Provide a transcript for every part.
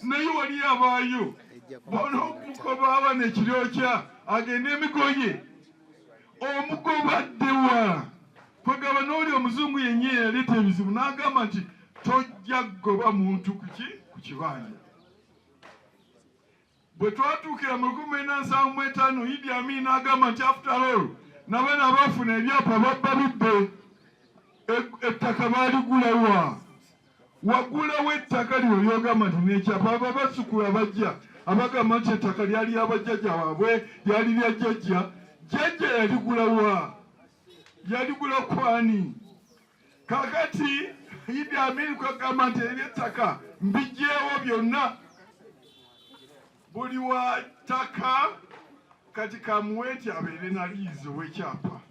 Naye wali abaayo bona omugoba aba nekiryokya agenda emigoye omugobaddewa kwegaba n'oli omuzungu yennyini yaleeta ebizibu n'agamba nti tojja kugoba muntu kuki ku kibanja. Bwe twatuukira mu 1975, Idi Amin n'agamba nti after all, nabana abaafuna ebyapa babba bibbe, ettaka baaligulawa? Wagulawo ettaka lino lyogamba nti nekyapa? Aba bazzukulu abajja abagamba nti ettaka lyali lyabajjajja baabwe, lyali lya jjajja. Jjajja yaligulawa? Yaligula kwani? Kakati Idi Amin kwagamba nti ebyettaka mbijjeewo byonna, buli wa ttaka kati kamuwe nti abeere na liizi ow'ekyapa.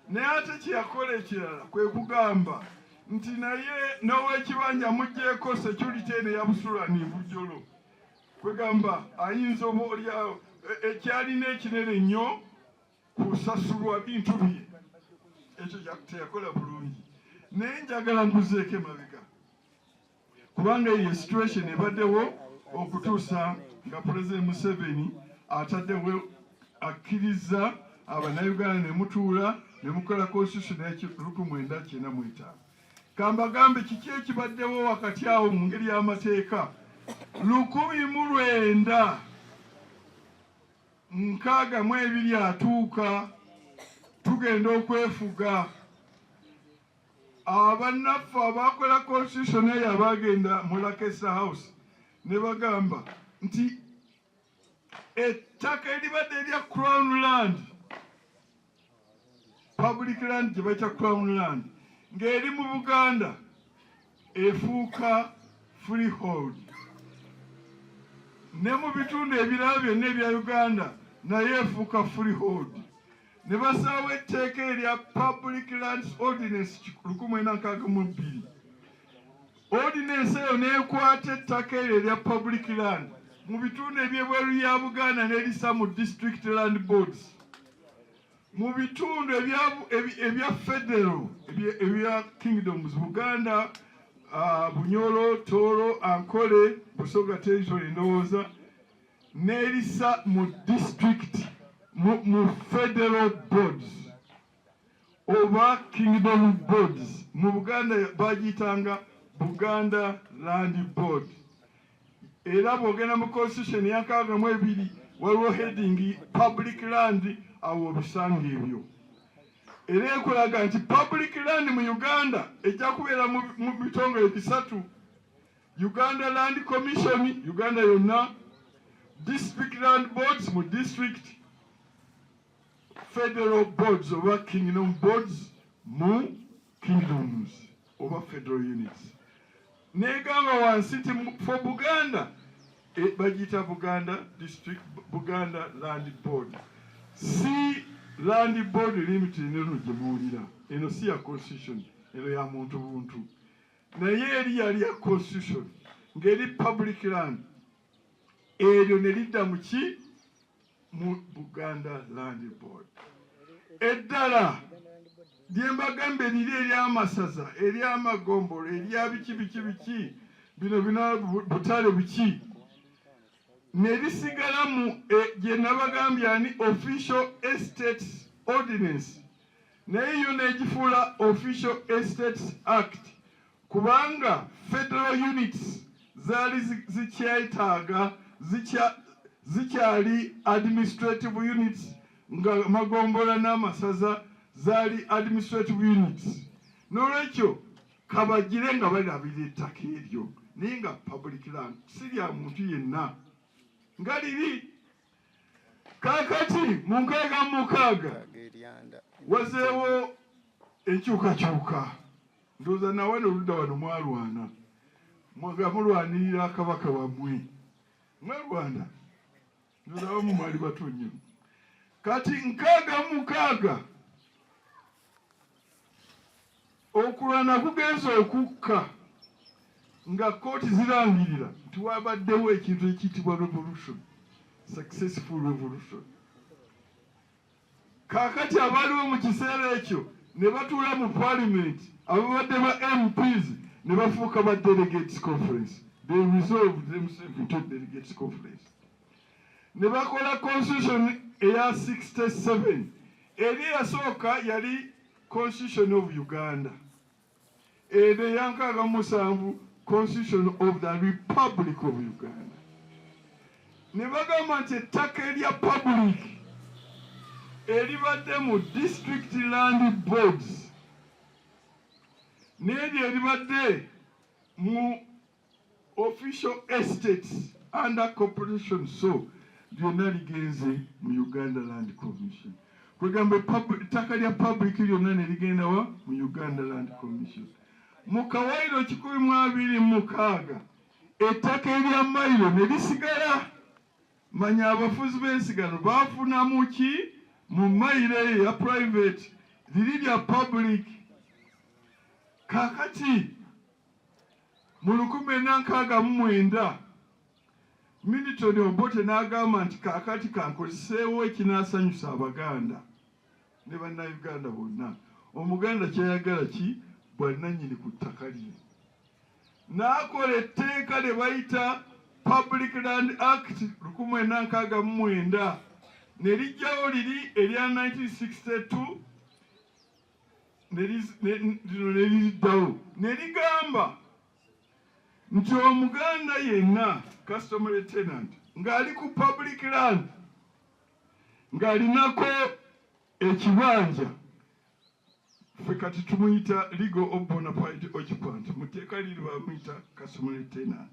Naye ate kyeyakola ekirala kwe kugamba nti naye n'owekibanja muggyeko security eno eyabusulani bujjolo, kwegamba ayinza oba oliawo ekyalina ekinene nnyo kusasulwa bintu bye. Ekyo teyakola bulungi. Naye njagala nkuzeeko emabega, kubanga eyo situation ebaddewo okutuusa nga Pulezidenti Museveni ataddewo, akkiriza Abannayuganda ne mutuula ne mukola constitution 1995. Kambagambe kiki ekibaddewo wakati awo mu ngeri y'amateeka. 1962 atuuka tugenda okwefuga, abannaffe abakola constitution eyo abagenda mu Lancaster House ne bagamba nti ettaka eribadde erya crown land, public land gye bayita crown land, ng'eri mu Buganda, efuuka freehold, ne mu bitundu ebirala byonna ebya Uganda naye efuuka freehold. Ne basaawo etteeka erya Public Lands Ordinance 1962. Ordinance eyo neekwata ettaka eryo erya public land mu bitundu ebyebweru ya Buganda n'erisa mu district land boards, mu bitundu ebya federal, ebya kingdoms, Buganda, Bunyoro, Tooro, Ankole, Busoga territory ndowooza, n'erisa mu district, mu federal boards oba kingdom boards. Mu Buganda bagiyitanga Buganda Land Board. Era bw'ogenda mu constitution ya 62, waliwo heading public land, awo obisanga ebyo. Era ekulaga nti public land mu Uganda ejja kubeera mu bitongole bisatu: Uganda Land Commission Uganda yonna, district land boards mu district, federal boards oba kingdom boards mu kingdoms oba federal units. Negamba wansi nti for Buganda, bagiyita Buganda district, Buganda Land Board, si Land Board Limited. Neno gye muwulira eno si ya constitution, eno ya muntu buntu. Naye eri yali ya constitution ng'eri public land, eryo ne lidda mu ki? Mu Buganda Land Board. Eddala lyembagamba eriri eryamasaza, eryamagombolo, erya biki biki biki bino bina butale biki, ne lisigala mu gye nabagambye ani, Official Estates Ordinance. Naye yo negifuula Official Estates Act, kubanga federal units zaali zikyetaaga, zikyali administrative units, nga magombola n'amasaza zaali administrative units. N'olwekyo kabagire nga balabira ettaka eryo, naye nga public land, si lya muntu yenna nga liri. Kaakati mu 66 wazeewo enkyukakyuka. Ndowooza nawano oludda wano mwalwana nga mulwanirira kabaka wammwe, mwerwana. Ndowooza abamu mwali bato nnyo. Kati 66 okulwana kugenza okukka nga kooti zirangirira nti wabaddewo ekintu ekiyitibwa revolution, successful revolution. Kaakati abaaliwo mu kiseera ekyo ne batuula mu parliament, ababadde ba MPs ne bafuuka ba delegates conference. They resolved themselves into delegates conference ne bakola constitution eya 67. Eri eyasooka yali Constitution of Uganda, eno eya 67 Constitution of the Republic of Uganda. Ne bagamba nti ettaka erya public eribadde mu district land boards n'eryo eribadde mu official estates under corporation, so lyonna ligenze mu Uganda Land Commission. Kwegamba ettaka lya public lyonna ne ligenda wa? Mu Uganda Land Commission. Mu kawairo 126, ettaka erya mayiro ne lisigala. Manya abafuzi b'ensigano baafunamu ki mu mayiro eyo ya private? Liri lya public. Kaakati mu 1969, Milton Obote n'agamba nti kaakati kankozeseewo ekinaasanyusa Abaganda ne Bannayuganda bonna. Omuganda kyayagala ki? Bwannannyini ku ttaka lye. N'akola etteeka lye bayita Public Land Act 1969, ne lijjawo liri erya 1962, lino ne liriddawo, ne ligamba nti Omuganda yenna customary tenant ng'ali ku public land, ng'alinako ekibanja, ffe kati tumuyita legal or bona fide occupant, mu tteeka liri bamuyita customary tenant,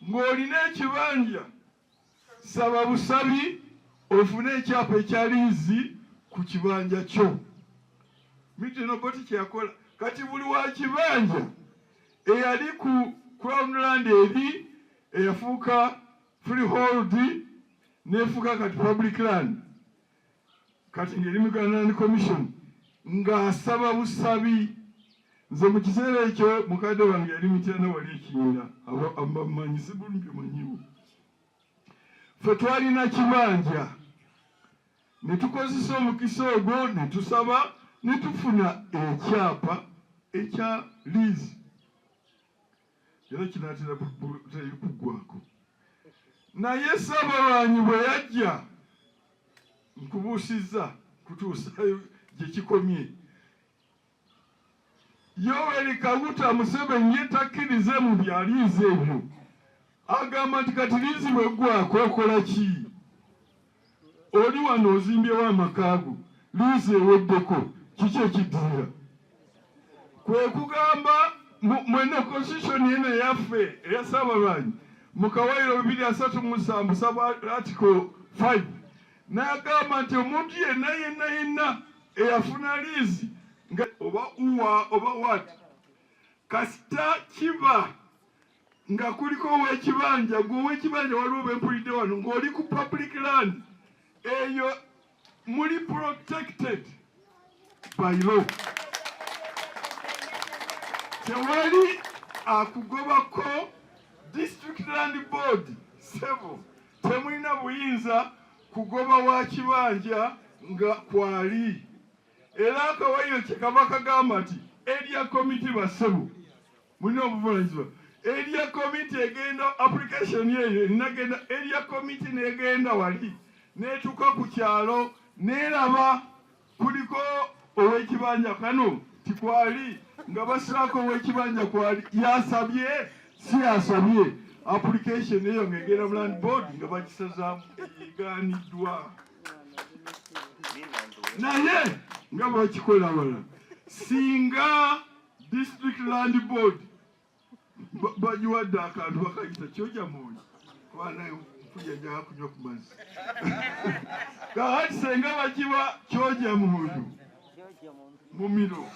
ng'olina ekibanja, saba busabi ofune ekyapa ekya liizi ku kibanja kyo. Milton Obote kyeyakola. Kati buli wa kibanja eyali ku crown land eri eyafuuka freehold nefuuka kati public land, kati ng'eri mu Uganda Land Commission, ng'asaba busabi. Nze mu kiseera ekyo mukadde wange yali Mityana wali ekinda, abamanyi si bulungi manyiwo. Ffe twalina kibanja, ne tukozesa omukisa ogwo ne tusaba ne tufuna ekyapa ekya liizi, era kinaatera kuggwako. Naye Ssaabalwanyi bwe yajja, nkubuusizza kutuusayo gye kikomye. Yoweri Kaguta Museveni ye takkirize mu bya liizi ebyo. Agamba nti kati liizi bweggwako okola ki? Oli wano ozimbyewo amakaago, liizi eweddeko, kiki ekiddirira? Kwe kugamba mwene constitution eno eyaffe eya Ssaabalwanyi mu kawairo 237 sub article 5 n'agamba nti omuntu yenna yenna yenna eyafuna liizi nga oba uwa oba what, kasita kiba nga kuliko ow'ekibanja, gwe ow'ekibanja, waliwo bempulidde wano ng'oli ku public land eyo, muli protected by law, tewali akugobako. District Land Board, sebo, temulina buyinza kugoba wa kibanja nga kwali. Era akawairo kyekava kagamba nti area committee, basebo, mulina obuvunanyizibwa. Area committee egenda, application eyo erinagenda area committee, negenda wali netuuka ku kyalo neraba kuliko ow'ekibanja kano tikwali, nga basirako ow'ekibanja kwali, yasabye si yasabye, application eyo ng'egenda mu land board nga bagisazaamu, egaaniddwa. Naye nga bwekikola wala, singa District Land Board bagiwadde akantu bakayita kyoja mwoyo, kuba naye nkuja njaga kunywa ku mazzi. Kakati senga bagiwa kyoja mwoyo mumiro,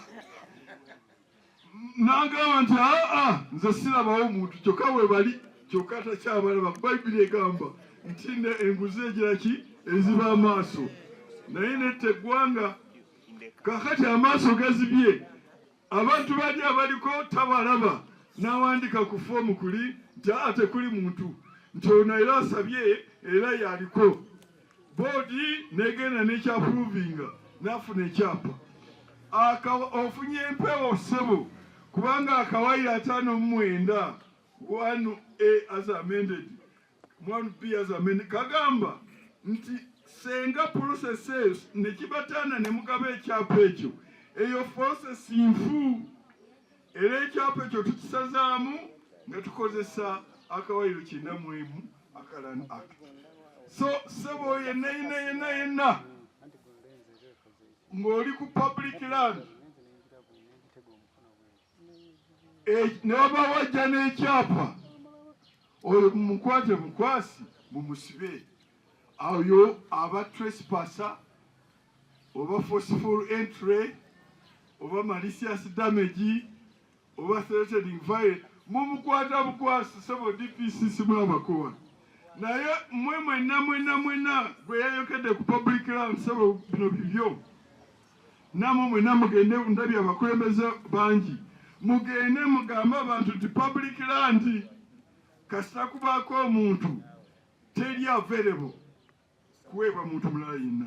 nagamba nti aa, nze sirabawo omuntu, kyokka bwe bali, kyokka takyabalaba. Bayibuli egamba nti ne enguzi egira ki? Eziba amaaso. Naye netta eggwanga. Kakati amaaso gazibye, abantu bali abaliko tabalaba, n'awandika ku foomu kuli nti aa, tekuli muntu, nti ono era asabye era yaliko. Boodi negenda nekyapprovinga, n'afuna ekyapa. Ofunye empewo, ssebo, kubanga akawairo 59 1A as amended, 1B as amended, kagamba nti senga process eyo nekibataana ne mugaba ekyapa ekyo, eyo process nfu, era ekyapa ekyo tukisazaamu nga tukozesa akawayiro 91 aka Land Act. So sebo, yenna yenna yenna yenna ng'oli ku public land, ne waba wajja n'ekyapa, oyo mumukwate mukwasi, mumusibe. Oyo aba trespasser oba forceful entry oba malicious damage oba threatening violence, mumukwata bukwasi. Sebo DPC, simulabako wano, naye mmwe mwenna mwenna mwenna gwe yayokedde ku public land, sebo, bino bibyo. Namwe mwenna mugende, ndabye abakulembeze bangi, mugende mugambe abantu nti public land kasita kubaako omuntu, teri available kuweebwa muntu mulala yenna.